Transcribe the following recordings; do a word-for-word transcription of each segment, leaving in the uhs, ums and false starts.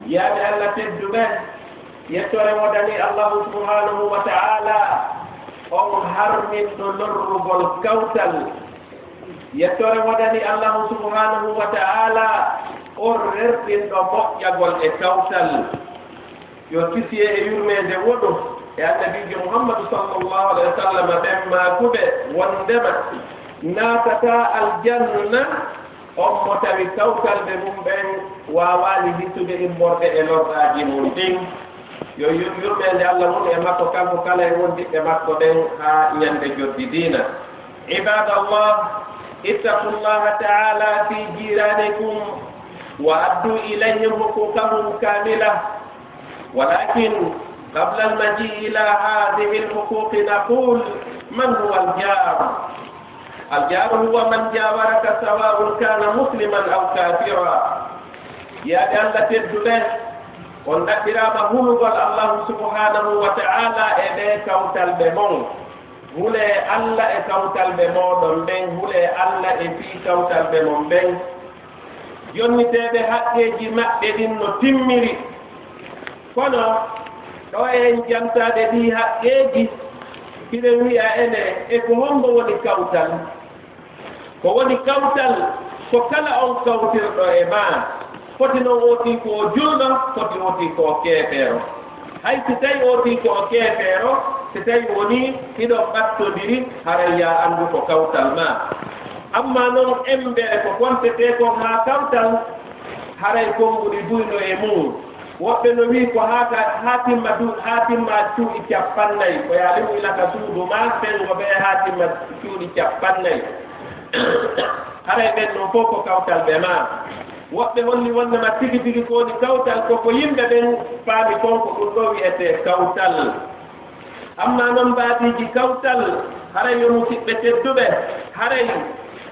Yaaɓe Allah tedduɓe, yettoore wodani Allahu subhanahu wa ta'ala, on harminɗo lorrugol kawtal. Yettoore wodani Allahu subhanahu wa ta'ala, on rerɗinɗo moƴƴagol e kawtal. Yo kisiyee e yurmeende woɗu e Annabiijo Muhammadu sallallahu alaihi wa sallam, ɓen maakuɓe wondema naatataa aljanna on mo tawi kawtalɓe mum ɓen waawaali hisude immorde e lorraaji mum ɗin. Yo yur-, yurmeende Allah won e makko, kanko kala e wondiɓɓe makko ɓen, haa ñande joddi diina. عباد الله، اتقوا الله تعالى في جيرانكم وأدوا إليهم حقوقهم كاملة. ولكن قبل المجيء إلى هذه الحقوق نقول: من هو الجار؟ الجار هو من جاورك سواء كان مسلما أو كافرا. Yaaɓe Allah tedduɓe, on ɗaɓɓiraama hulugol Allahu subhanahu wa ta'ala e ɓee kawtalɓe mon. Hulee Allah e kawtalɓe mooɗon ɓen, hulee Allah e fii kawtalɓe mon ɓen. Jonniteeɓe haqqeeji maɓɓe ɗin no timmiri. Kono, ɗo e en jantaade ɗii haqqeeji, hiɗen wi'a ene, e ko hombo woni kawtal? Ko woni kawtal, ko kala on kawtirɗo e maa. Foti non oo tii ko o julɗo, foti oo tii ko o keefeero. Hay si tawi oo tii ko o keefeero, si tawi wonii hiɗon ɓattondiri, haray yaa anndu ko kawtal maa. Amma non emmbere ko kontetee kon haa kawtal, haray konnguɗi buy no e mum. Woɓɓe no wi'i ko haa ka, haa timma du-, haa timma cuuɗi cappannayi, ko yaa limu ila ka suudu maa, fenngo bee haa timma cuuɗi cappannayi. Haray ɓen non fow ko kawtal ɓe maa. Woɓɓe holli wonnde ma tigi tigi ko woni kawtal, ko ko yimɓe ɓen faami kon ko ɗum ɗoo wi'etee kawtal. Amma non mbaadiiji kawtal, haray yo musiɓɓe tedduɓe, haray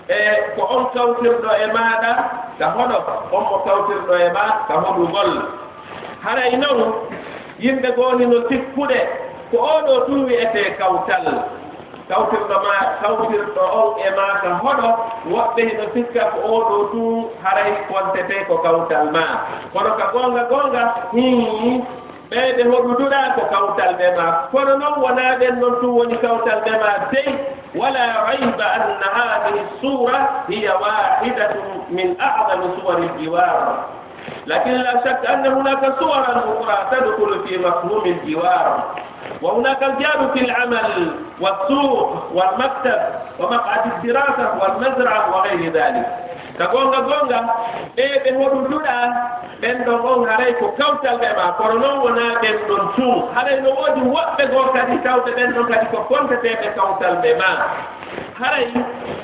e ko on kawtirɗo e maaɗa ka hoɗo, on mo kawtirɗo e maa ka hoɗugol. Haray non yimɓe goo hino sikkude ko oo ɗoo tun wi'etee kawtal. Kawtirɗo maa, kawtirɗo on e maa ka hoɗo, woɓɓe hino sikka ko oo ɗoo tun haray kontetee ko kawtal maa. Kono ka goonga goonga, hii, ɓee ɓe hoɗuduɗaa ko kawtal ɓe maa. Kono non wonaa ɓen non tun woni kawtal ɓe maa dey. ولا ريب أن هذه الصورة هي واحدة من أعظم صور الجوار. لكن لا شك أن هناك صورا أخرى تدخل في مفهوم الجوار. وهناك الجار في العمل والسوق والمكتب ومقعد الدراسة والمزرعة وغير ذلك. Ka goonga goonga, ɓee ɓe hoɗuduɗaa ɓen ɗon on haray ko kawtal ɓe maa, kono non wonaa ɓen ɗon tun. Haray no woodi woɓɓe goo kadi tawɓe ɓen ɗon kadi ko konteteeɓe kawtal ɓe maa. Haray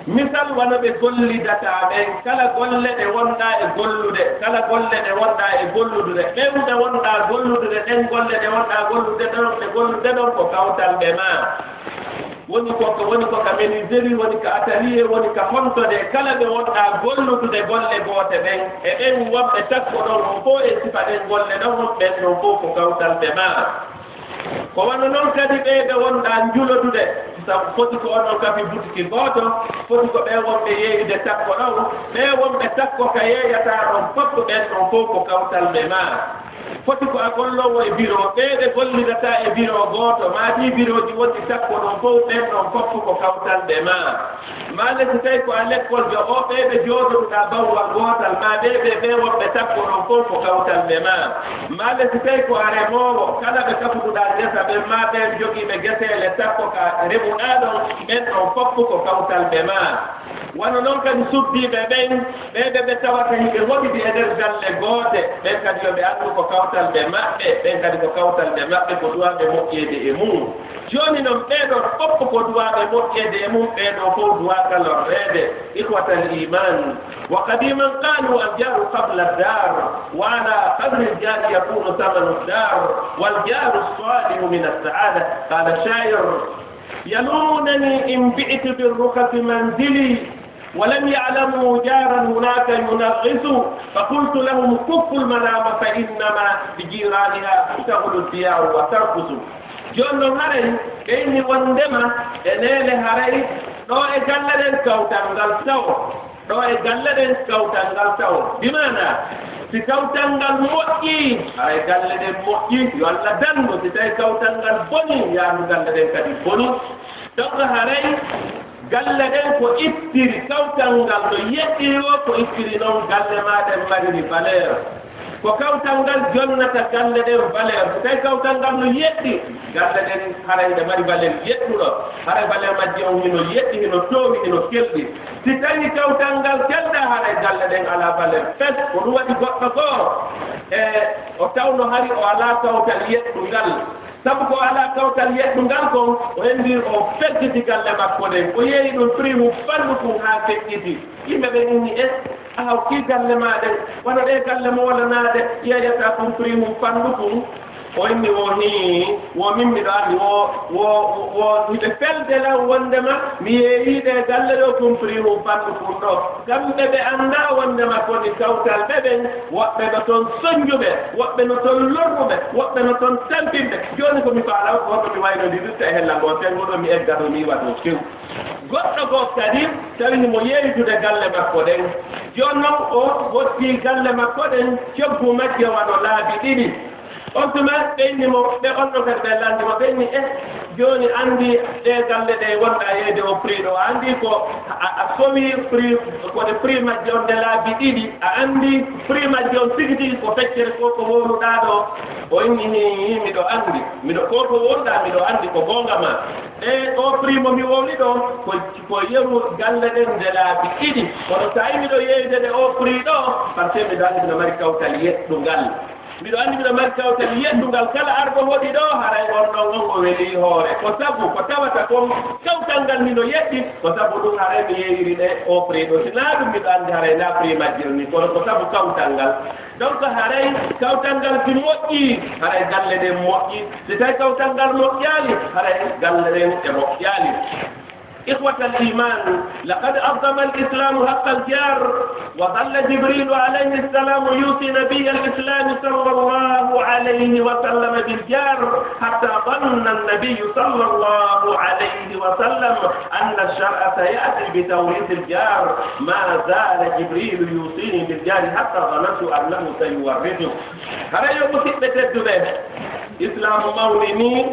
misal wano ɓe gollidataa ɓen, kala golle ɗe wonɗaa e gollude, kala golle ɗe wonɗaa e golludude, ɓen ɓe wonɗaa golludude, ɗen golle ɗe wonɗaa gollude ɗon, ɓe gollude ɗon ko kawtal ɓe maa. Woni ko, woni ko ka menuiserie, woni ka atelier, woni ka honto de, kala ɓe wonɗaa golludude golle goote ɓen, e ɓen wonɓe takko ɗon on fow e sifa ɗen golle ɗon, ɓen ɗon fow ko kawtal ɓe maa. Ko wano non kadi ɓee ɓe wonɗaa njulodude, sabu foti ko onon kafi butiki gooto, foti ko ɓee wonɓe yeeyude takko ɗon, ɓee wonɓe takko ka yeeyataa ɗon, fof ɓen ɗon fow ko kawtal ɓe maa. Foti ko a golloowo e biro, ɓee ɓe gollidataa e biro gooto, maa ɗii birooji wonɗi takko ɗon fow, ɓen ɗon fof ko kawtal ɓe maa. Maa le si tawi ko a lekkoljo, o ɓee ɓe jooɗoduɗaa bawwal gootal, maa ɓee ɓe ɓee wonɓe takko ɗon fow ko kawtal ɓe maa. Maa le si tawi ko a remoowo, kala ɓe kafuduɗaa ngesa ɓen, maa ɓeen jogiiɓe geseele takko ka remuɗaa ɗon, ɓen ɗon fof ko kawtal ɓe maa. Wano non kadi suddiiɓe ɓen, ɓee ɓe ɓe tawata hiɓe woɗidi e nder galle goote, ɓen kadi yo ɓe anndu ko kawtal ɓe maɓɓe, ɓen kadi ko kawtal ɓe maɓɓe, ko duwaaɓe moƴƴeede e mum. Jooni non, ɓee ɗoo fof ko duwaaɓe moƴƴeede e mum, ɓee ɗoo fof duwaaka lorreede. إخوة الإيمان، وقديما قالوا: الجار قبل الدار، وعلى قدر الجار يكون ثمن الدار، والجار الصالح من السعادة. قال الشاعر: يلومونني إن بعت بالرخص منزلي، ولم يعلموا جارا هناك ينغص، فقلت لهم: كفوا الملام فإنما بجيرانها تشتغل الديار وترخص. Jooni non haray, ɓe inni wondema e neene haray ɗo e galle ɗen kawtal ngal tawo. Ɗo e galle ɗen kawtal ngal tawo. Bi maana, Si kawtal ngal moƴƴii, haray galle ɗen moƴƴii, yo Allah dandu. Si tawi kawtal ngal bonii, yaandu galle ɗen kadi bonii. Donc haray galle ɗen ko ittiri kawtal ngal no yeɗɗiri o, ko ittiri non galle maa ɗen mariri valeur. Ko kawtal ngal jonnata galle ɗen valeur. Si tawi kawtal ngal no yeɗɗi, galle ɗen haray ɗe mari valeur yeɗɗuɗo. Haray valeur majje on hino yeɗɗi, hino toowi, hino kelɗi. Si tawi kawtal ngal kelɗaa, haray galle ɗen alaa valeur. Fes, ko ɗum waɗi goɗɗo goo, e, o tawno hari o alaa kawtal yeɗɗungal. Sabu ko alaa kawtal yeɗɗungal kon, o enndii o feggiti galle makko ɗen. O yeeyi ɗum prix mum fannu kun haa feƴƴiti. Yimɓe ɓen inni, e, ahaw, kii galle maa ɗen, wano ɗee galle moolanaaɗe yeeyata kun prix mum fannu kun. O inni o, hii, wo min miɗo anndi, wo, wo, wo hiɓe felde lan wonndema mi yeeyii ɗee galle ɗoo kun prix mum fannu kun ɗoo. Kamɓe ɓe anndaa wonndema ko ni kawtal ɓe ɓen, woɓɓe no ton sonnjuɓe, woɓɓe no ton lorruɓe, woɓɓe no ton tampinɓe. Jooni ko mi faalaa ko hoto mi waynondirirta e hella ngoo senngo ɗoo, mi egga ɗoo, mi iwa ɗoo few. Goɗɗo goo kadi tawi himo yeeytude galle makko ɗen. Jooni non o wottii galle makko ɗen, coggu majje wano laabi ɗiɗi. On tuma ɓe inni mo, ɓe on ɗon kadi ɓe lanndi mo, ɓe inni, e, jooni anndi ɗee galle ɗe wonɗaa yeeyde o prix ɗoo, a anndi ko a, a sowi prix, ko ɗe prix majje on nde laabi ɗiɗi, a anndi prix majje on tigi tigi ko feccere ko, ko wowluɗaa ɗoo. O inni, hii, miɗo anndi, miɗo, ko ko wowluɗaa miɗo anndi, ko goonga maa. E o prix mo mi wowli ɗoo, ko, ko yeru galle ɗen nde laabi ɗiɗi. Kono tawi miɗo yeeyde ɗe o prix ɗoo, parce que miɗo anndi miɗo mari kawtal yeɗɗungal. Miɗo anndi miɗo mari kawtal yeɗɗungal. Kala arɗo hoɗi ɗoo, haray on ɗon on o welii hoore. Ko sabu, ko tawata kon kawtal ngal hino yeɗɗi, ko sabu ɗum haray mi yeeyiri ɗe o prix ɗoo. Si naa ɗum miɗo anndi haray naa prix majje on ni, kono ko sabu kawtal ngal. Donc haray kawtal ngal si moƴƴii, haray galle ɗen moƴƴii. Si tawi kawtal ngal moƴƴaali, haray galle ɗen e moƴƴaali. إخوة الإيمان، لقد عظم الإسلام حق الجار، وظل جبريل عليه السلام يوصي نبي الإسلام صلى الله عليه وسلم بالجار حتى ظن النبي صلى الله عليه وسلم أن الشرع سيأتي بتوريث الجار، ما زال جبريل يوصيني بالجار حتى ظننت أنه سيورثه. Hara yo musidɓe tedduɓe, Islaamu mawninii,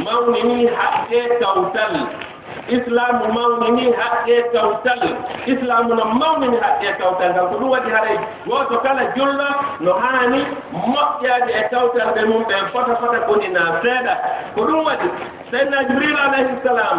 mawninii haqqee kawtal. Islaamu mawninii haqqee kawtal. Islaamu no mawnini haqqee kawtal ngal. Ko ɗum waɗi haray gooto kala julɗo no haani moƴƴaade e kawtalɓe mum ɓen fota fota, ko hinaa seeɗa. Ko ɗum waɗi Seydina Jibril alayhi salaam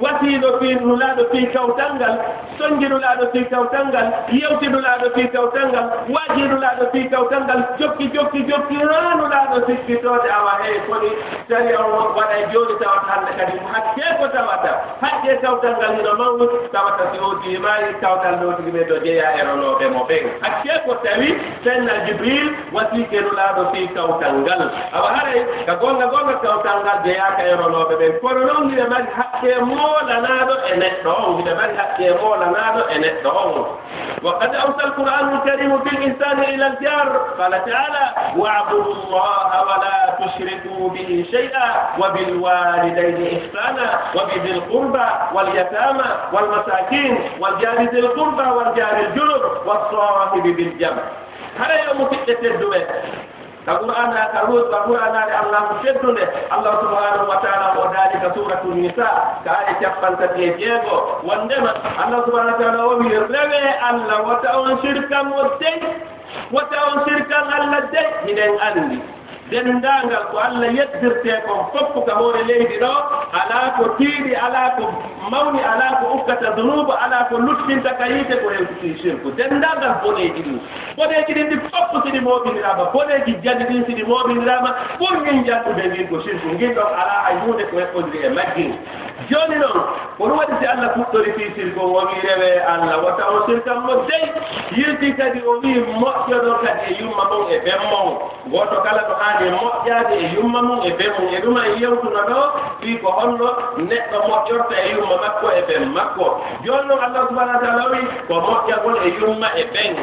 wasii Nulaaɗo fii kawtal ngal, sonnji Nulaaɗo fii kawtal ngal, yewti Nulaaɗo fii kawtal ngal, waajii Nulaaɗo fii kawtal ngal, jokki, jokki, jokki, haa Nulaaɗo sikkitoode, awa, hey, koni sariya on waɗay jooni tawata hannde kadi, hakkee ko tawata, hakkee kawtal ngal hino mawni, tawata si o diimaali, kawtal ɗoo tigi ɓe to jeyaa e ronooɓe mo ɓen. Hakkee ko tawi Seydina Jibril wasiike Nulaaɗo fii kawtal ngal. Awa haray, ka goonga goonga kawtal ngal jeyaaka e ronooɓe ɓen. Kono non hiɓe mari haqqee moolanaaɗo e neɗɗo on. Hiɓe mari haqqee moolanaaɗo e neɗɗo on. وقد أوصى القرآن الكريم بالإحسان إلى الجار. قال تعالى: واعبدوا الله ولا تشركوا به شيئا وبالوالدين إحسانا وبذي القربى واليتامى والمساكين والجار ذي القربى والجار الجنب والصاحب بالجنب. Hara yo musidɓe tedduɓe, ka Qur'aana, ka ruus, ka Qur'aanaare Allaahu teddunde, Allaahu subhaanahu wa ta'aalaa o daali ka Suuratu Nisaa, ka aaya cappanɗe tati e jeego, wonndema Allaahu subhaanahu wa ta'aalaa o wi'i, rewee Alla, wota on sirkan mo dey, wota on sirkan Alla dey, hiɗen anndi. Denndaangal ko Alla yeddirtee kon fof ka hoore leydi ɗoo, alaa ko tiiɗi, alaa ko mawni, alaa ko ukkata dunuuba, alaa ko luttinta ka yiite ko hewti fii sirku. Denndaangal boneeji ɗin. Boneeji ɗin ɗi fof si ɗi mooɓiniraama, boneeji jadi ɗin si ɗi mooɓiniraama, ɓurngin janɗude ngin ko sirku. Ngin ɗon alaa hay huunde ko eɓɓondiri e maggin. Jooni non, ko ɗum waɗi si Alla fuɗɗori fii sirku, o wi'i rewee Alla, wota on sirkan mo dey. Yilti kadi o wi'i moƴƴoɗon kadi e yumma mon e ben mon. Gooto kala no haani moƴƴaade e yumma mum e ben mum. E ɗum en yewtuno ɗoo fii ko honno neɗɗo moƴƴorta e yumma makko e ben makko. Jooni non, Allaahu subhaanahu wa ta'aalaa o wi'i ko moƴƴagol e yumma e ben.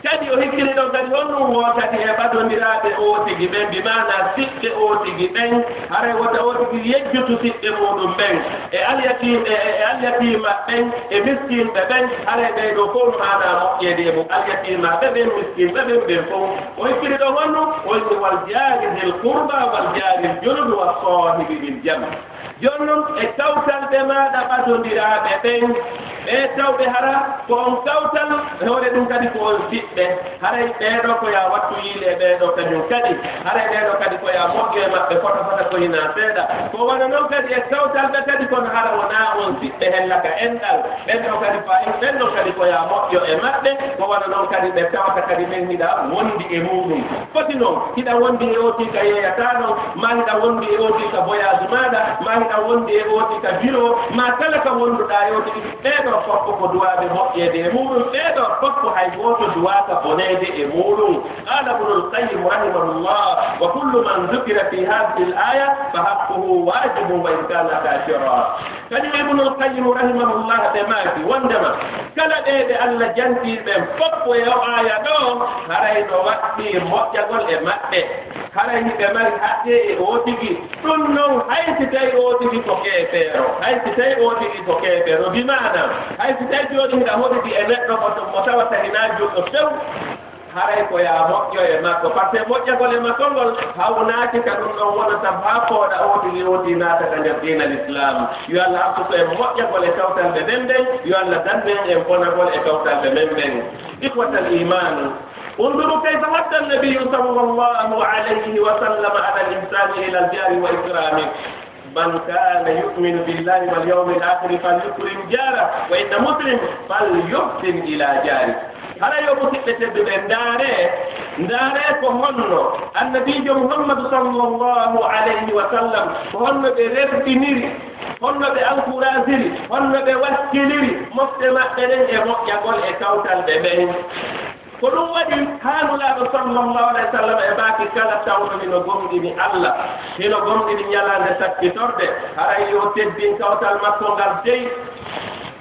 Kadi o hikkini ɗon kadi honɗum woo kadi e ɓadondiraaɓe ootigi ɓen, bi maana siɓɓe ootigi ɓen, haray wota ootigi yejjutu siɓɓe muuɗum ɓen, e alyatiim, e, e, e alyatiima ɓen, e miskinɓe ɓen, haray ɓee ɗoo fow no haanaa moƴƴeede e mum, alyatiimaaɓe ɓen, miskinɓe ɓen, ɓen fow. O hikkini ɗon honɗum? O inni, "Wal jaari dil qurba, wal jaari junubi, was saahibi bil janbi." Jooni non, e kawtal ɓe maaɗa ɓadondiraaɓe ɓen, ɓe tawɓe hara ko on kawtal, e hoore ɗum kadi ko on siɓɓe. Haray ɓee ɗoo ko yaa wattu yiile e ɓee ɗoo kañum kadi. Haray ɓee ɗoo kadi ko yaa moƴƴo e maɓɓe fota fota ko hinaa seeɗa. Ko wano non kadi e kawtal ɓe kadi, kono hara wonaa on siɓɓe hella ka enɗal. Ɓen ɗoo kadi fayin, ɓen ɗoo kadi ko yaa moƴƴo e maɓɓe. Ko wano non kadi ɓe tawata kadi men hiɗa wondi e muuɗum. Foti non, hiɗa wondi e ooti ka yeeyataa non, maa hiɗa wondi e ooti ka voyage maaɗa, maa hiɗa wondi e ooti ka biro, maa kala ka wonduɗaa e ooti. Ɓee ɗoo fof ko duwaaɓe moƴƴeede e muuɗum, ɓee ɗoo fof hay gooto duwaaka boneede e muuɗum. Qaala Ibnul Qayyim rahimahullah, "Wa kullu man dhukira fi haadihil aaya fa haqquhu waajibun wa in kaana kaafira." Kañum Ibnul Qayyim rahimahullah ɓe maaki wondema kala ɓee ɓe Allah jantii ɓen fof e oo aaya ɗoo, haray no waɗɗii moƴƴagol e maɓɓe. Haray hiɓe mari haqqe e ootigi. Ɗum non, hay si tawi ootigi ko keefeero, hay si tawi ootigi ko keefeero, bi maana, hay si tawi jooni hiɗa hoɗidi e neɗɗo mo, mo tawata hinaa juɗɗo few, haray ko yaa moƴƴo e makko, par ce que moƴƴagol e makko ngol hawnaaki ka ɗum ɗon wona sabu haa fooɗa ootigi, ooti naata ka nder diina Lislaam. Yo Allah arsuku en moƴƴagol e kawtal ɓe men ɓen, yo Allah dandu en e bonagol e kawtal ɓe men ɓen. Ikhwatal iimaan, انظروا كيف حث النبي صلى الله عليه وسلم على الإحسان إلى الجار وإكرامه. من كان يؤمن بالله واليوم الآخر فليكرم جاره، وإن مسلم فليحسن إلى جاره. Hara yo musidɓe tedduɓe, ndaare, ndaare ko honno Annabiijo Muhammadu sallallahu alayhi wa sallam, ko honno ɓe rerɗiniri, honno ɓe encouragiri, honno ɓe wakkiliri mofte maɓɓe ɗen e moƴƴagol e kawtal ɓe ɓen. Ko ɗum waɗi haa Nulaaɗo sallallahu alayhi wa sallam e maaki kala tawɗo hino gomɗini Allah, hino gomɗini ñalaande sakkitorde, haray yo teddin kawtal makko ngal dey.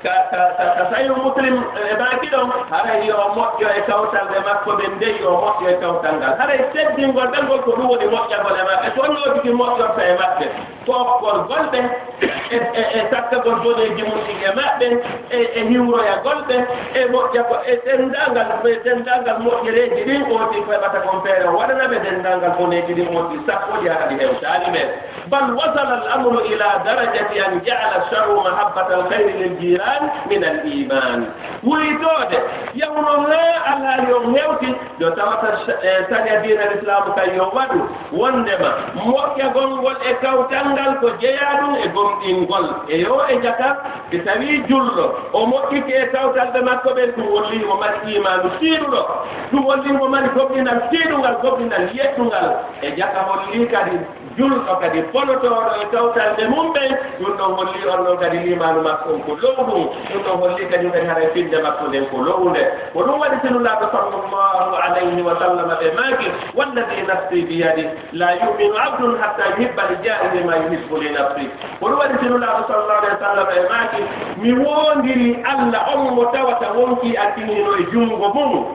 Ka, ka, ka, ka Sahiihu Muslim e maaki ɗon, haray yo moƴƴo e kawtal ɓe makko ɓen dey, yo moƴƴo e kawtal ngal. Haray teddingol ɓe ngol ko ɗum woni moƴƴagol e maɓɓe, ko honno tigi moƴƴorta e maɓɓe. Ko okkol golɓe e, e, e sakkagol boneeji mum ɗin e maɓɓe, e, e hiwroyagol ɓe, e moƴƴa ko, e denndaangal, e denndaangal moƴƴereeji ɗin, ooti ko heɓata kon feere, o waɗana ɓe denndaangal boneeji ɗin, ooti sakkoji haɗa ɗi hewtaali ɓe. بل وصل الأمر إلى درجة أن جعل الشرع محبة الخير للجيران من الإيمان. Wuytoode, yawno haa alhaali on hewti, yo tawata, eh, sariya diina Lislaamu kan yo waɗu, wondema moƴƴagol ngol e kawtal ngal ko jeyaa ɗum e gomɗingol. E yo e jaka, si tawii julɗo, o moƴƴike e kawtal ɓe makko ɓen, ɗum hollii mo mari iimaanu tiiɗuɗo, ɗum hollii mo mari gomɗinal tiiɗungal, gomɗinal yeɗɗungal. E jaka hollii kadi julɗo kadi polotooɗo e kawtal ɓe mum ɓen, ɗum ɗon hollii on ɗon kadi liimaanu makko on ko lowɗum, ɗum ɗon hollii kadi kadi haray finnde makko nden ko lowunde. Ko ɗum waɗi si Nulaaɗo sallallahu alayhi wa sallam ɓe maaki, "والذي نفسي بيده لا يؤمن عبد حتى يحب لجاره ما يحب لنفسه." Ko ɗum waɗi si Nulaaɗo sallallahu alayhi wa sallam ɓe maaki, "Mi woondiri Allah on mo tawata wonkii an tigi hino e junngo mum."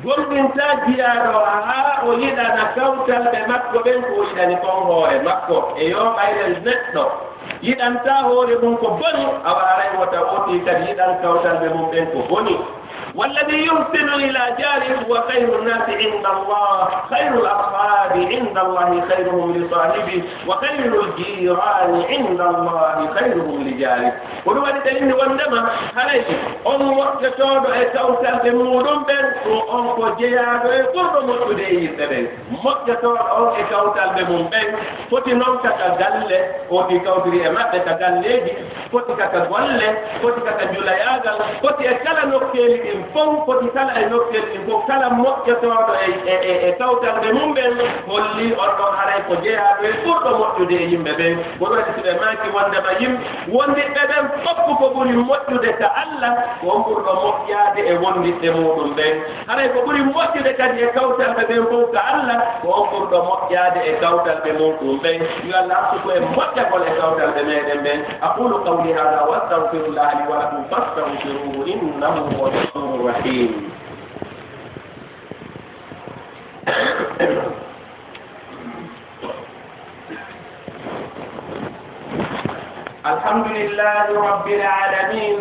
Gomɗintaa jiyaaɗo haa o yiɗana kawtal ɓe makko ɓen ko o yiɗani kon hoore makko. E yo ɓayre neɗɗo yiɗantaa hoore mum ko boni, awa haray wota ooti kadi yiɗan kawtal ɓe mum ɓen ko boni. والذي يحسن إلى جاره هو خير الناس عند الله، خير الأصحاب عند الله خيرهم لصاحبه، وخير الجيران عند الله خيرهم لجاره. Ko ɗum waɗi ɓe inni wondema haray on moƴƴotooɗo e kawtal ɓe muuɗum ɓen, ko on ko jeyaaɗo e ɓurɗo moƴƴude e yimɓe ɓen. Moƴƴotooɗo on e kawtal ɓe mum ɓen, foti non ka ka galle, ooti kawtiri e maɓɓe ka galleeji, foti ka ka golle, foti ka ka njulayaagal, foti e kala nokkeeli ɗin fow, foti kala e nokkeeli ɗin fow, kala moƴƴotooɗo e, e, e, e kawtal ɓe mum ɓen, hollii on ɗon haray ko jeyaaɗo e ɓurɗo moƴƴude e yimɓe ɓen. Ko ɗum waɗi si ɓe maaki wondema yim-, wondiɓɓe ɓen fof ko ɓuri moƴƴude ka Allah, ko on ɓurɗo moƴƴaade e wondiɓɓe muuɗum ɓen. Haray ko ɓuri moƴƴude kadi e kawtal ɓe ɓen fof ka Allah, ko on ɓurɗo moƴƴaade e kawtal ɓe muuɗum ɓen. Yo Allah arsuku en moƴƴagol e kawtal ɓe meɗen ɓen. أقول قولي هذا وأستغفر الله لي ولكم فاستغفروه إنه هو الغفور الرحيم. الحمد لله رب العالمين،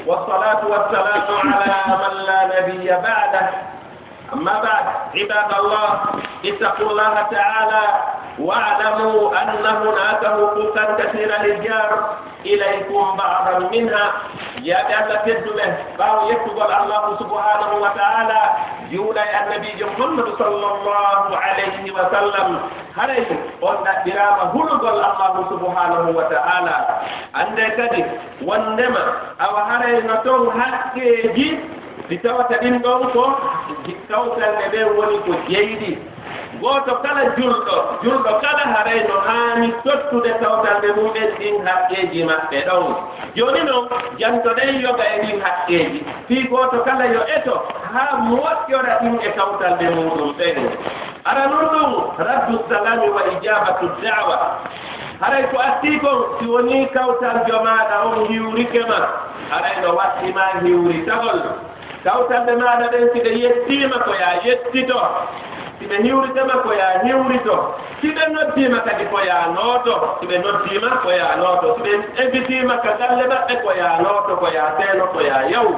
والصلاة والسلام على من لا نبي بعده. أما بعد، عباد الله، اتقوا الله تعالى واعلموا أن هناك حقوقا كثيرة للجار، إليكم بعضا منها. Yaaɓe Allah tedduɓe, ɓaawo yettugol Allahu subhanahu wa ta'ala, juula e annabiijo Muhammadu sallallahu alayhi wa sallam, haray on ɗaɓɓiraama hulugol Allahu subhanahu wa ta'ala. Annde kadi wondema awa haray no ton haqqeeji ɗi tawata ɗin ɗon ko kawtalɗe ɓen woni ko jeyɗi. Gooto kala julɗo, julɗo kala haray no haani tottude kawtalɗe mum en ɗin haqqeeji maɓɓe ɗon. Jooni non, jantoɗen yoga e ɗin haqqeeji. Fii gooto kala yo eto haa moƴƴora ɗin e kawtalɗe muɗum ɓen. Aranun ɗum, raddu salami wa ijabatu da'wa. Haray ko attii kon, si wonii kawtaljo maaɗa on hiwrike ma, haray no waɗɗi ma hiwritagol. Kawtalɗe maaɗa ɗen, si ɓe yettii ma, ko yaa yettito. Si ɓe hiwrike ma, ko yaa hiwrito. Si ɓe noddii ma kadi, ko yaa nooto. Si ɓe noddii ma, ko yaa nooto. Si ɓe invitii ma ka galle maɓɓe, ko yaa nooto, ko yaa seeno, ko yaa yaw.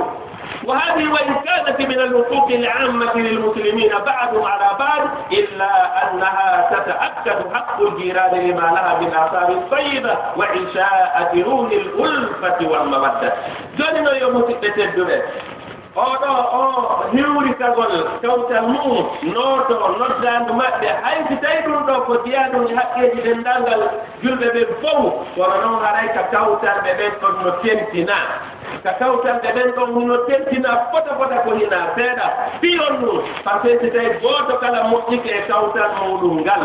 وهذه وإن كانت من الحقوق العامة للمسلمين بعضهم على بعض، إلا أنها تتأكد حق الجيران لما لها من آثار طيبة وإنشاءة روح الألفة والمودة. Jooni non, yo musidɓe tedduɓe, oo ɗoo, oo hiwritagol kawtal mu'um, nooto noddaandu maɓɓe, hay si tawii ɗum ɗoo ko jeyaaɗum e haqqeeji denndaangal julɓe ɓen fow, kono non haray ka kawtalɓe ɓen ɗon no tentinaa. Ka kawtalɓe ɓen ɗon hino tentinaa fota fota, ko hinaa seeɗa. Fii on ɗum, par ce que si tawii gooto kala moƴƴike e kawtal muɗum ngal,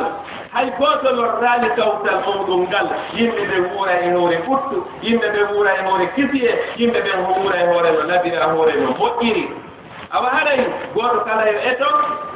hay gooto lorraali kawtal muɗum ngal, yimɓe ɓen wuura e hoore ɓuttu, yimɓe ɓen wuura e hoore kisiyee, yimɓe ɓen wuura e hoore no labira, hoore no moƴƴiri. Awa haray gooto kala yo eto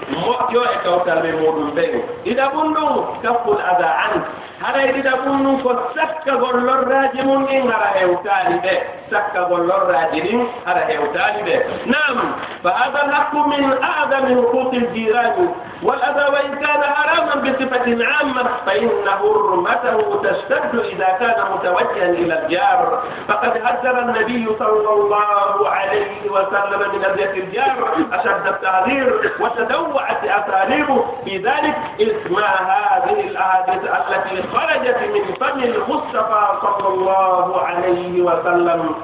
moƴƴo e kawtalɓe muɗum ɓen. Ɗiɗaɓun ɗum, kafful aza an. Haray ɗiɗaɓun ɗum ko sakkagol lorraaji mum ɗin hara hewtaali ɓe. Sakkagol lorraaji ɗin hara hewtaali ɓe. Naam, fa hada alhaqqu min a'zami huquqil jirani. والأذى وإن كان حراما بصفة عامة فإن حرمته تشتد إذا كان متوجها إلى الجار، فقد حذر النبي صلى الله عليه وسلم من أذية الجار أشد التحذير، وتنوعت أساليبه في ذلك. اسمع هذه الأحاديث التي خرجت من فم المصطفى صلى الله عليه وسلم.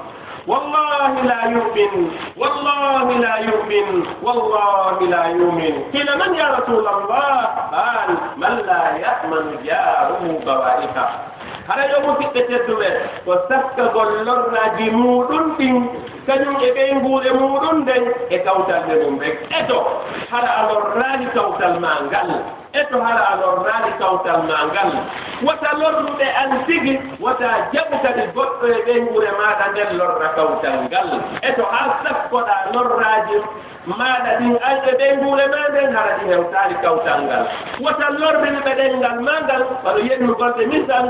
والله لا يؤمن، والله لا يؤمن، والله لا يؤمن. قيل: من يا رسول الله؟ قال: من لا يأمن جاره بوائقه. Hara yo musidɓe tedduɓe, ko sakkagol lorraaji muuɗum ɗin, kañum e ɓeynguure muuɗum nden, e kawtal ɓe mum ɓen. Eto, hara a lorraali kawtal maa ngal. Eto, hara a lorraali kawtal maa ngal. Wota lorruɓe an tigi, wota jaɓu kadi goɗɗo e ɓeynguure maaɗa nden lorra kawtal ngal. Eto, haa sakkoɗaa lorraaji maaɗa ɗin an e ɓeynguure maa nden, hara ɗi hewtaali kawtal ngal. Wota lorriɓe ɗenngal maa ngal, wano yennugol ɓe misal,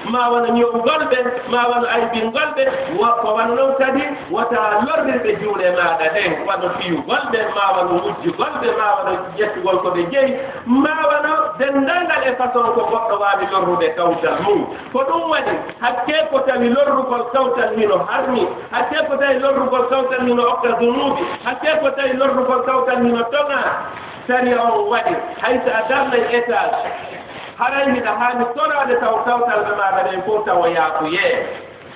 maa wano ño'ugol ɓe, maa wano aybingol ɓe, wa-, ko wano non kadi, wota lorriɓe juuɗe maaɗa ɗen, wano fiyugol ɓe, maa wano wujjugol ɓe, maa wano ƴettugol ko ɓe jeyi, maa wano denndaangal e façon ko goɗɗo waawi lorrude kawtal mum. Ko ɗum waɗi, hakkee ko tawi lorrugol kawtal hino harmi, hakkee ko tawi lorrugol kawtal hino okka zunuubi, hakkee ko tawi lorrugol kawtal hino toŋa, sariya on waɗi, hay so a darnay étage, haray hiɗa haani toraade taw kawtal ɓe maaɗa ɓen fow tawa yaafuyee.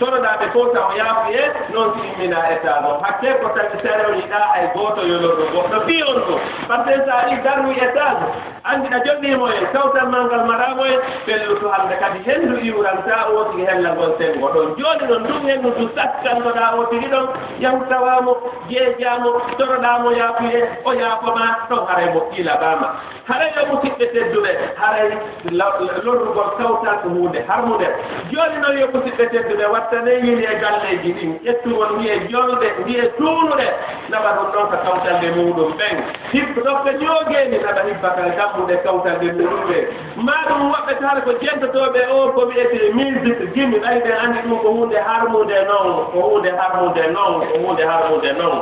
Toroɗaa ɓe fow tawa yaafuyee, non si imminaa étage on. Hakkee ko tawi sariya on yiɗaa hay gooto yo lorru goɗɗo fii on ɗum. Par ce que so a ari darni étage, anndi a jogii moyen, kawtal maa ngal maraa moyen, fellutu hannde kadi henndu iwrantaa oo tigi hella ngon senngo ɗon. Jooni non ndun henndu ndu sakkantoɗaa oo tigi ɗon, yahu tawaa mo, jeejaa mo, toroɗaa mo yaafuyee, o yaafo maa, ɗon haray mo fiilaɓaa ma. Haray yo musidɓe tedduɓe, haray la-, la-, lorrugol kawtal ko huunde harmunde. Jooni non yo musidɓe tedduɓe, wattanen yili e galleeji ɗin, ƴettugol mbiye jolɗe, mbiye tuunuɗe, naɓa ɗum ɗon ka kawtalɓe muuɗum ɓen. Hib-, ɗofta ñoogeeni, naɓa hibba ka dammuɗe kawtalɓe muuɗum ɓen. Maa ɗum woɓɓe taala ko jentotooɓe o ko wi'etee musique, gimi, ɓay ɓen anndi ɗum ko huunde harmunde non, ko huunde harmunde non, ko huunde harmunde non.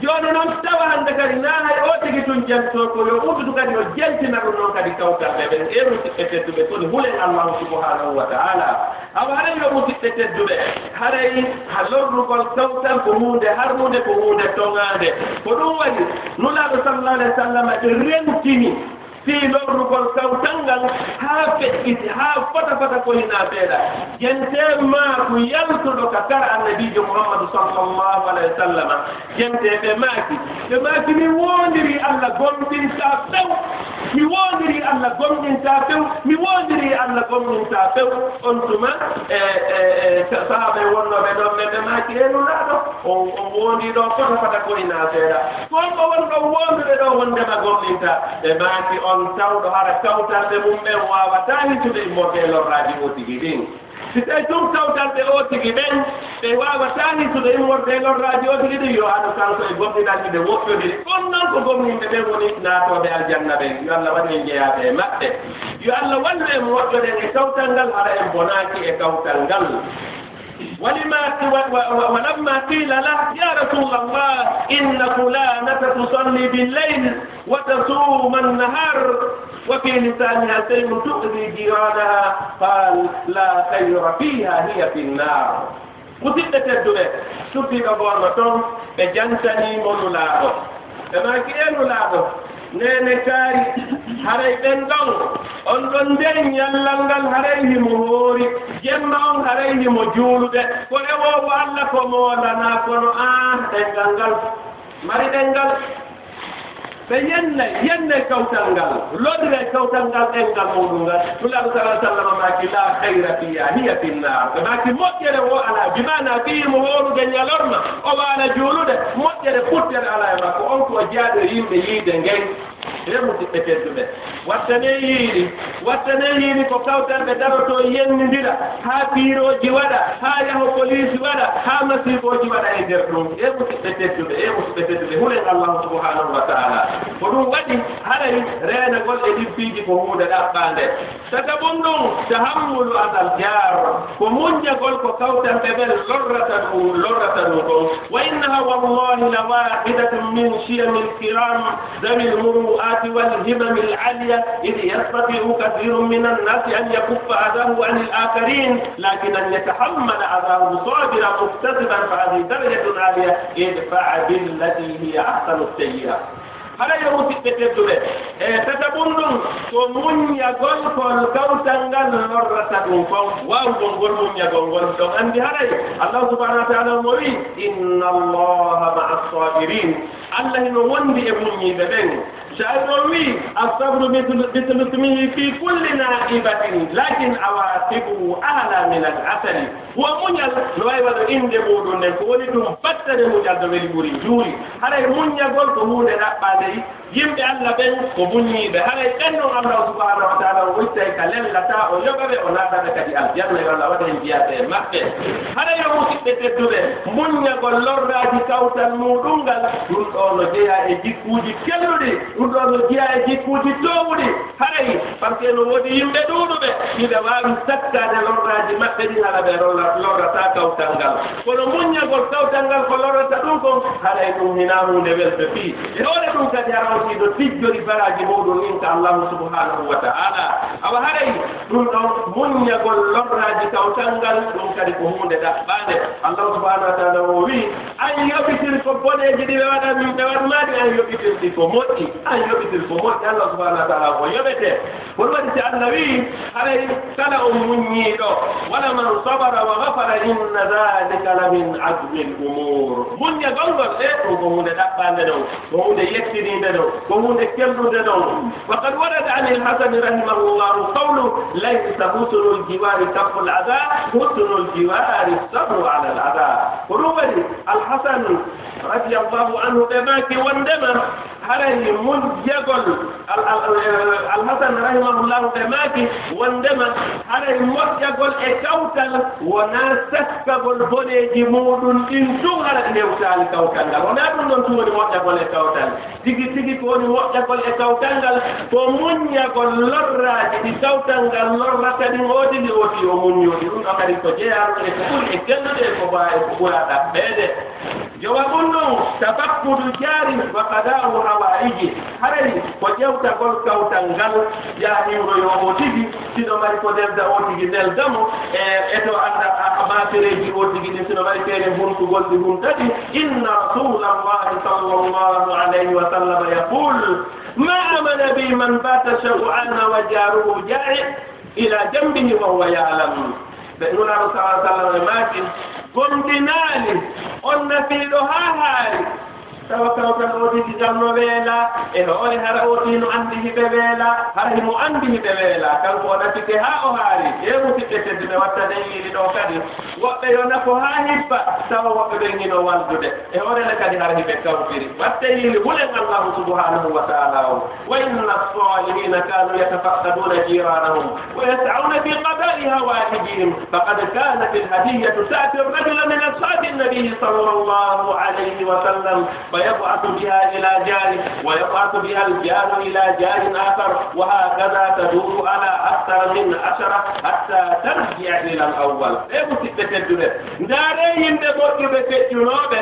Jooni noon tawa hannde kadi naa hay o tigi tun jantoo ko yo uddudu kadi o jantina ɗum noon kadi kawtal ɓe ɓen. E musidɓe tedduɓe, kono hulen Allahu subhanahu wa ta'ala. Awa haray yo musidɓe tedduɓe, haray ha lorrugol kawtal ko huunde harmunde, ko huunde toŋaande. Ko ɗum waɗi Nulaaɗo sallallahu alayhi wa sallam ɓe rentini fii lorrugol kawtal ngal haa feƴƴiti, haa fota fota ko hinaa seeɗa. Jentee maaku yaltuɗo ka kara Annabiijo Muhammadu sallallahu alayhi wa sallam. Jentee ɓe maaki, ɓe maaki, "Mi woondirii Alla gomɗintaa few, mi woondirii Alla gomɗintaa few, mi woondirii Alla gomɗintaa few." On tuma, e, e, e, sa-, sahaaba en wonnooɓe ɗon ɓe, ɓe maaki, "E Nulaaɗo, on, on woondii ɗoo fota fota ko hinaa seeɗa. Ko on ko wonɗon woondude ɗoo wondema gomɗintaa?" Ɓe maaki, "On tawɗo hara kawtalɗe mum ɓen waawataa hisude immorde e lorraaji o tigi ɗin." Si tawi tun kawtalɓe o tigi ɓen, ɓe waawataa hisude immorde e lorraaji o tigi ɗin, yo haɗu kanko e gomɗinanɗi ɓe woɗɗodiri. On non ko gomɗinɓe ɓen woni naatooɓe aljanna ɓen. Yo Alla waɗu en jeyaaɓe e maɓɓe. Yo Alla wallu en moƴƴoɗen e kawtal ngal, hara en bonaaki e kawtal ngal. ولما، و-، و-، و-، ولما قيل له: يا رسول الله، إن فلانة تصلي بالليل وتصوم النهار، وفي لسانها شيء تؤذي جيرانها، قال: لا خير فيها، هي في النار. Musidɓe tedduɓe, suddiiɗo goonga toon, ɓe jantanii mo Nulaaɗo. Ɓe maaki, "E Nulaaɗo, neene kaari, haray ɓen ɗon, on ɗon nden ñallal ngal haray himo hoori, jemma on haray himo juulude, ko rewoowo Alla ko moolanaa, kono aan, ɗenngal ngal, mari ɗenngal." Ɓe yennay, yennay kawtal ngal, loriray kawtal ngal, ɗenngal muuɗum ngal. Nulaaɗo sallallahu alayhi wa sallam maaki, "لا خير فيها، هي في النار." Ɓe maaki, "Moƴƴere wo alaa, bi maanaa fii mo hoorude ñalorma, o waala juulude, moƴƴere futtere alaa e makko, on ko o jeyaaɗo e yimɓe yiide ngen." Remu musidɓe tedduɓe, wattanee yiili, wattanee yiili ko kawtal ɓe darotoo yennindira, haa piirooji waɗa, haa yaho poliisi waɗa, haa masiibooji waɗa e nder ɗum. E musidɓe tedduɓe, e musidɓe tedduɓe, hulen Allahu subhanahu wa ta'ala. Ko ɗum waɗi haray reenagol e ɗin piiji ko huunde ɗaɓɓaande. Tataɓun ɗum, tahammulu adal jaar, ko muññagol ko kawtal ɓe ɓen lorrata ɗum, lorrata ɗum ɗon. وإنها والله لواحدة من شيم الكرام ذوي المروءات والهمم العالية، إذ يستطيع كثير من الناس أن يكف أذاه عن الآخرين، لكن أن يتحمل أذاه صابرا محتسبا، فهذه درجة عالية، ادفع بالتي هي أحسن السيئة. Haray yo musidɓe tedduɓe, e tataɓun ɗum ko muññagol ko kawtal ngal lorrata ɗum kon. Waawugol ngol muññagol ngol, ɗon anndi haray Allah subhanahu wa ta'ala mo wi, "Inna Allaha ma'a sabirin." Allah hino wondi e muññiiɓe ɓen. Sha'ir on wi, "As-sabru mithlu, mithlu ismihi fi kulli na'ibatin, lakin awaqibuhu ahla min al-asali." Wo muñal no wayi wano innde muuɗum nden, ko woni ɗum battane muñal no weli ɓuri njuuri. Haray muññagol ko huunde ɗaɓɓaande yimɓe Allah ɓen ko muññiiɓe. Haray ɓen non Allah subhanahu wa ta'ala o ittay ka lellata, o yoɓa ɓe, o naata ɓe kadi aljanna, yo Allah waɗu en jeyaaɓe e maɓɓe. Haray yo musidɓe tedduɓe, muññagol lorraaji kawtal muuɗum ngal, ɗum ɗoo no jeyaa e jikkuuji kelluɗi, ɗum ɗoo no jeyaa e jikkuuji toowuɗi. Haray, parce que no woodi yimɓe ɗuuɗuɓe, hiɓe waawi sakkaade lorraaji maɓɓe ɗin, hala ɓe lorra-, lorrataa kawtal ngal. Kono muññagol kawtal ngal ko lorrata ɗum kon, haray ɗum hinaa huunde welde fii. E hoore ɗum kadi, hara on si no tijjori baraaji muuɗum ɗin ka Allahu subhanahu wa ta'ala. Awa haray ɗum ɗon muññagol lorraaji kawtal ngal, ɗum kadi ko huunde ɗaɓɓaande. Allahu subhanahu wa ta'ala o wi'i, an yoɓitir ko boneeji ɗi ɓe waɗan, ɓe waɗ maa ɗi, an yoɓitir ɗi ko moƴƴi, an yoɓitir ko moƴƴi, Allah subhanahu wa ta'ala ko yoɓete. Ko ɗum waɗi si Allah wi'i, haray kala on muññiiɗo, wala man sabara wa ghafara inna dhalika la min azmi al umur. Muññagol ngol, e ɗum ko huunde ɗaɓɓaande non, ko huunde yettiniinde non, ko huunde kellude non. Wa qad warada an al Hasan rahimahullahu qawlu, laysa husnul jiwari kafful adha, husnul jiwari sabru ala al adha. Ko ɗum waɗi Al Hasan radiyallahu anhu ɓe maaki wondema haray muññagol, Al, Al, Al Hasan rahimahullahu ɓe maaki wondema haray moƴƴagol e kawtal wonaa sakkagol boneeji muuɗum ɗin tun hara ɗi hewtaali kawtal ngal. Wonaa ɗum ɗon tun woni moƴƴagol e kawtal. Tigi tigi ko woni moƴƴagol e kawtal ngal, ko muññagol lorraaji ɗi kawtal ngal lorrata ɗin, o tigi o tigi o muññoo ɗi. Ɗum ɗo kadi ko jeyaa e ko ɓuri e kellude e ko ba-, e ko ɓura ɗaɓɓeede. Jawabun nun, tafakkudu jari wa qada'u hawaiji. Haray ko ƴewtagol kawtal ngal, yaa hiwroyo o tigi, sino mari ko nelda o tigi nelda mo, e, e to anda a, a maafereeji o tigi ɗin, sino mari feere huntugol ɗi hunta ɗi. Inna Rasulallahi sallallahu alayhi wa sallam yaqul, ma amana bi man bata shaw'ana wa jaruhu ja'i. Ila jambihi wa huwa ya'lam. Ɓe Nulaaɗo sallallahu alaihi wasallam e maaki, gomɗinaali on nafiiɗo haa haari, tawa kawtal o tigi ngal no weela, e hoore hara o tigi no anndi hiɓe weela, hara himo anndi hiɓe weela, kanko o nafike haa o haari. E musidɓe tedduɓe, watta ɗen yiili ɗo kadi, woɓɓe yo nafo haa hibba, tawa woɓɓe ɓen hino waldude. E hoore le kadi hara hiɓe kawtiri. Watta yiili hulen Allahu subhanahu wa ta'ala on. وإن الصالحين كانوا يتفقدون جيرانهم ويسعون في قضاء حوائجهم، فقد كانت الهدية تأتي الرجل من أصحاب النبي صلى الله عليه وسلم فيبعث بها إلى جاره، ويبعث بها الجار إلى جار آخر، وهكذا تدور على أكثر من عشرة حتى ترجع إلى الأول. E musidɓe tedduɓe, ndaaree yimɓe moƴƴuɓe feƴƴunooɓe,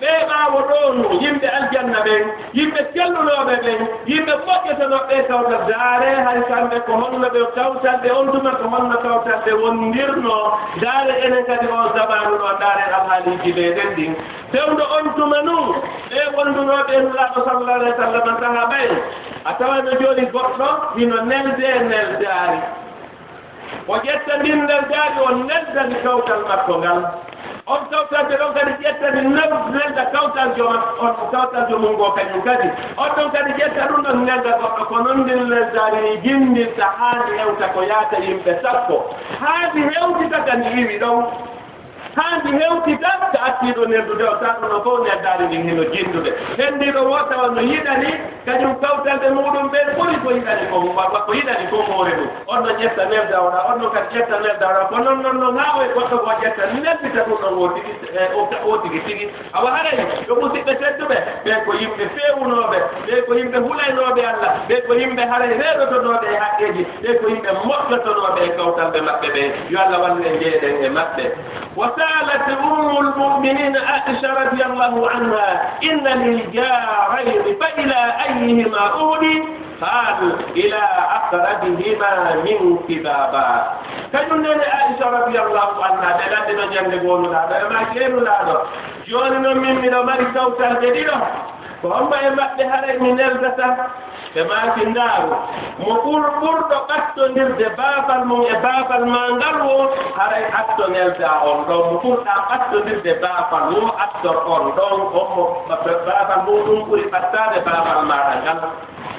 ɓe ɓaawo ɗoo nun, yimɓe aljanna ɓen, yimɓe sellunooɓe ɓen, yimɓe moƴƴotonooɓe kawtal. Ndaaree hay kamɓe ko honno ɓe kawtal ɓe on tuma, ko honno kawtal ɓe wondirnoo. Ndaaree enen kadi on zamaanu ɗoo, ndaaree alhaaliiji meɗen ɗin. Fewndo on tuma nun, ɓe wondunooɓe e Nulaaɗo sallallahu alaihi wa sallam, sahaaba en, a tawa no jooni goɗɗo hino neldee neldaari. O ƴetta ndin neldaari, o neldani kawtal makko ngal. On kawtal ɓe ɗon kadi ƴetta ndin nel-, nelda kawtal jooma, on kawtal joomum ngo kañum kadi. On ɗon kadi ƴetta ɗum ɗon nelda goɗɗo, ko non ndin neldaari ni jinndinta haa ndi hewta ko yaata yimɓe sappo. Haa ndi hewtita ka ndi iwi ɗon. Haa ndi hewtita ka attiiɗo neldude o, tawa ɗum ɗon fof neldaari ndin hino jinndude. Henndiiɗo woo tawa no yiɗani kañum kawtalɓe muuɗum ɓen ɓuri ko yiɗani ko, ko yiɗani ko hoore mum. On no ƴetta nelda o ɗa, on no kadi ƴetta nelda o ɗa. Ko non, non, non, haa o e goɗɗo goo ƴetta nelbita ɗum ɗon o tigi, e, o, o tigi tigi. Awa haray, yo musidɓe tedduɓe, ɓe ko yimɓe feewunooɓe, ɓe ko yimɓe hulaynooɓe Allah, ɓe ko yimɓe haray reeɗotonooɓe e haqqeeji, ɓe ko yimɓe moƴƴotonooɓe e kawtalɓe maɓɓe ɓen. Yo Allah wallu en, njeeɗen e maɓɓe. وسألت أم المؤمنين عائشة رضي الله عنها، إن لي جارين فإلى أيهما أهدي؟ قالوا إلى أقربهما منك بابا. Kañum nene Aisha radiyallahu anha, ɓe lanndino ñannde goo Nulaaɗo, ɓe maaki, ee Nulaaɗo, jooni non min miɗo mari kawtalɓe ɗiɗo, ko hombo e maɓɓe haray mi neldata? Ɓe maaki, ndaaru, mo ɓur-, ɓurɗo ɓattondirde baafal mum e baafal maa ngal woo, haray atto neldaa on ɗon. Mo ɓurɗaa ɓattondirde baafal woo, attor on ɗon, on mo ba-, ba-, baafal muuɗum ɓuri ɓattaade baafal maaɗa ngal.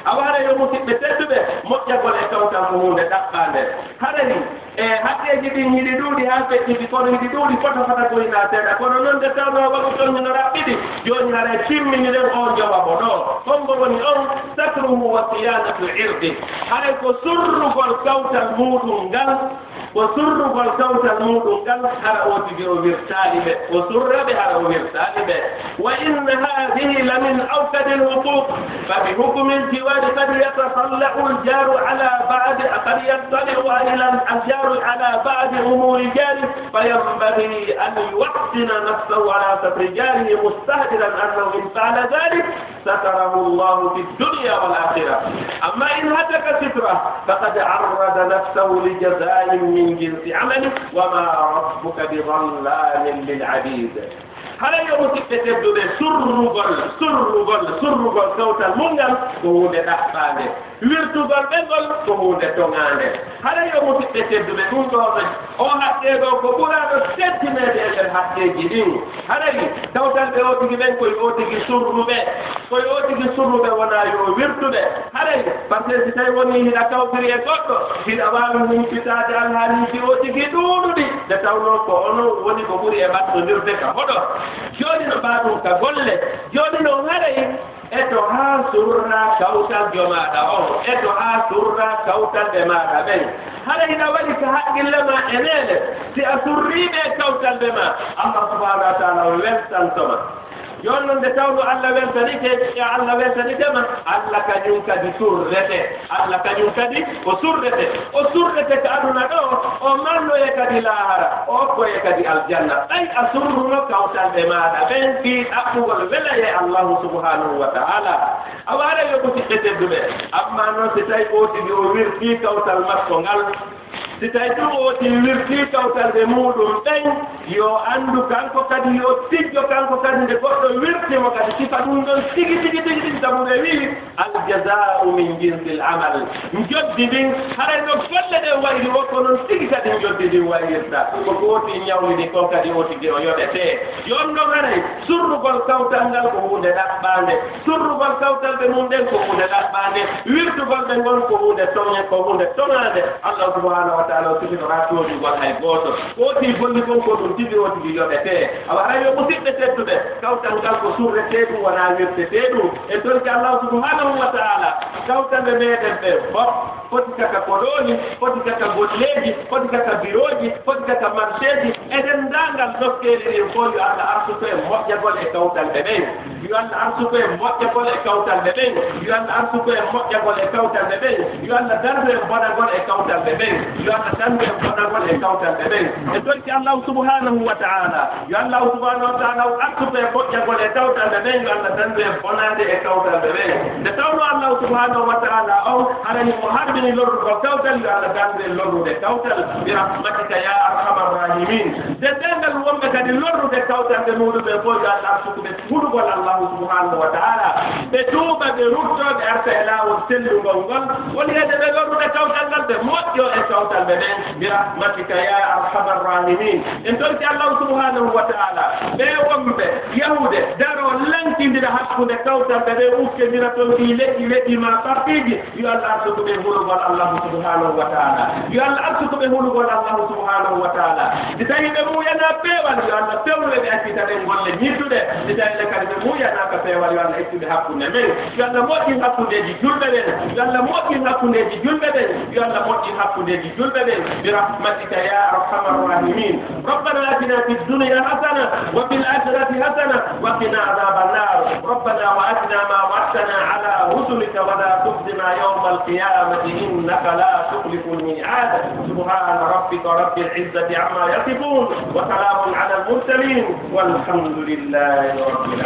Awa haray yo musidɓe tedduɓe, moƴƴagol e kawtal ko huunde ɗaɓɓaande. Haray e haqqeeji ɗin hiɗi ɗuuɗi haa feƴƴiti, kono hiɗi ɗuuɗi fota fota ko hinaa seeɗa. Kono non nde tawnoo waɗu ton hino raɓɓiɗi, jooni haray timminiren on jawabo ɗoo. Hombo woni on? Satruhu wa siyanatu irdi. Haray ko surrugol kawtal muuɗum ngal, ko surrugol kawtal muuɗum ngal, hara o tigi o wirtaali ɓe, o surra ɓe hara o wirtaali ɓe. وإن هذه لمن أوكد الحقوق، فبحكم الجوار قد يتطلع الجار على بعض، قد يطلع الجار على بعض أمور جاره، فينبغي أن يحصن نفسه على ستر جاره، مستحضرا أنه إن فعل ذلك ستره الله في الدنيا والآخرة. أما إن هتك ستره فقد عرض نفسه لجزاء من جنس عمله، وما ربك بظلام للعبيد. Haray yo musidɓe tedduɓe, surrugol, surrugol, surrugol kawtal mum ngal ko huunde ɗaɓɓaande. Wirtugol ɓe ngol ko huunde toŋaande. Haray yo musidɓe tedduɓe, ɗum ɗoo ɗo, o haqqee ɗoo ko ɓuraaɗo teddineede e nder haqqeeji ɗin. Haray kawtal ɓe o tigi ɓen koye o tigi surruɓe, koye o tigi surruɓe, wonaa yo o wirtu ɓe. Haray, par ce que si tawi wonii hiɗa kawtiri e goɗɗo, hiɗa waawi humpitaade alhaaliiji o tigi ɗuuɗuɗi, nde tawnoo ko onon woni ko ɓuri e ɓattondirde ka hoɗo. Jooni no mbaaɗum ka golle. Jooni noon haray, eto haa surraa kawtal jomaaɗa on, eto haa surraa kawtal ɓe maaɗa ɓen. Haray hiɗa waɗi ka haqqille maa e neene, si a surrii ɓe kawtal ɓe maa, Allah subhanahu wa ta'ala o weltanto ma. Yon non nde tawno Allah weltanike, e Allah weltanike ma, Allah kañum kadi surrete. Allah kañum kadi o surrete. O surrete ka aduna ɗo, o marnoye kadi laahara, o okkoye kadi aljanna. Ɓay a surruno kawtal ɓe maaɗa ɓen fii ɗaɓɓugol welaye Allahu subhanahu wa ta'ala. Awa ara yo musidɓe tedduɓe, amma non si tawi o tigi o wirtii kawtal makko ngal, si tawi ɗum o tigi wirtii kawtal ɓe muuɗum ɓen, yo anndu kanko kadi, yo tijjo kanko kadi, nde goɗɗo wirti mo kadi sifa ɗum ɗon tigi, tigi, tigi, tigi, sabu ɓe wi'i, "Al jaza'u min jinsil amal." Njoddi ndin, haray no golle ɗen wayri o, ko non tigi kadi njoddi ndin wayrta. Ko ko o tigi ñawlini kon kadi o tigi o yoɓete. Yo on ɗon haray, surrugol kawtal ngal ko huunde ɗaɓɓaande. Surrugol kawtal ɓe mum ɗen ko huunde ɗaɓɓaande. Wirtugol ɓe ngon ko huunde toŋe, ko huunde toŋaande. Allah subhanahu wa ta'ala o sifino haa toodugol hay gooto. Ko o tigi golli kon ko ɗum tigi o tigi yoɓete. Awa haray yo musidɓe tedduɓe, kawtal ngal ko surretee ɗum, wonaa wirtetee ɗum. En torike Allah subhanahu wa ta'ala, kawtal ɓe meɗen ɓe fof, foti kaka koɗooli, foti kaka golleeji, foti kaka birooji, foti kaka marseeji, e denndaangal nokkeeli ɗin fof, yo Allah arsuku en moƴƴagol e kawtal ɓe ɓen. Yo Allah arsuku en moƴƴagol e kawtal ɓe ɓen. Yo Allah arsuku en moƴƴagol e kawtal ɓe ɓen. Yo Allah dandu en bonagol e kawtal ɓe ɓen. Yo Allah dandu en bonagol e kawtal ɓe ɓen. En torike Allah subhanahu wa ta'ala. Yo Allah subhanahu wa ta'ala o arsuku en moƴƴagol e kawtal ɓe ɓen, yo Allah dandu en bonaande e kawtal ɓe ɓen. Nde tawno Allah subhanahu wa ta'ala on harani mo harbini lorrugol kawtal, yo Allah dandu en lorrude kawtal. Bi rahmatika ya arhamar rahimin. Denndaangal wonɓe kadi lorrude kawtal ɓe muuɗum ɓe fof, yo Allah arsuku ɓe hulugol Allah subhanahu wa ta'ala. Ɓe tuuba, ɓe rutto, ɓe arta e laawol sellungol ngol. Woni heede ɓe lorrude kawtal ngal, ɓe moƴƴo e kawtal ɓe ɓen. Bi rahmatika ya arhamar rahimin. En torike Allah subhanahu wa ta'ala, ɓe wonɓe yahude, daro lankindira hakkunde kawtal ɓe ɓe ukkindira ton ɗi leƴƴi, leƴƴi ma partiiji, yo Allah arsuku ɓe hulugol Allah subhanahu wa ta'ala. Yo Allah arsuku ɓe hulugol Allah subhanahu wa ta'ala. Si tawi ɓe muuyana peewal, yo Allah fewnu ɓe, accita ɗen golle ñidduɗe. Si tawi le kadi ɓe muuyanaaka peewal, yo Allah ittu ɓe hakkunde men. Yo Allah moƴƴin hakkundeeji julɓe ɓen. Yo Allah moƴƴin hakkundeeji julɓe ɓen. Yo Allah moƴƴin hakkundeeji julɓe ɓen. Bi rahmatika ya arhamar rahimin. ربنا آتنا في الدنيا حسنة وفي الآخرة حسنة وقنا عذاب النار. ربنا وآتنا ما وعدتنا على رسلك ولا تخزنا يوم القيامة إنك لا تخلف الميعاد. سبحان ربك رب العزة عما يصفون وسلام على المرسلين والحمد لله رب العالمين.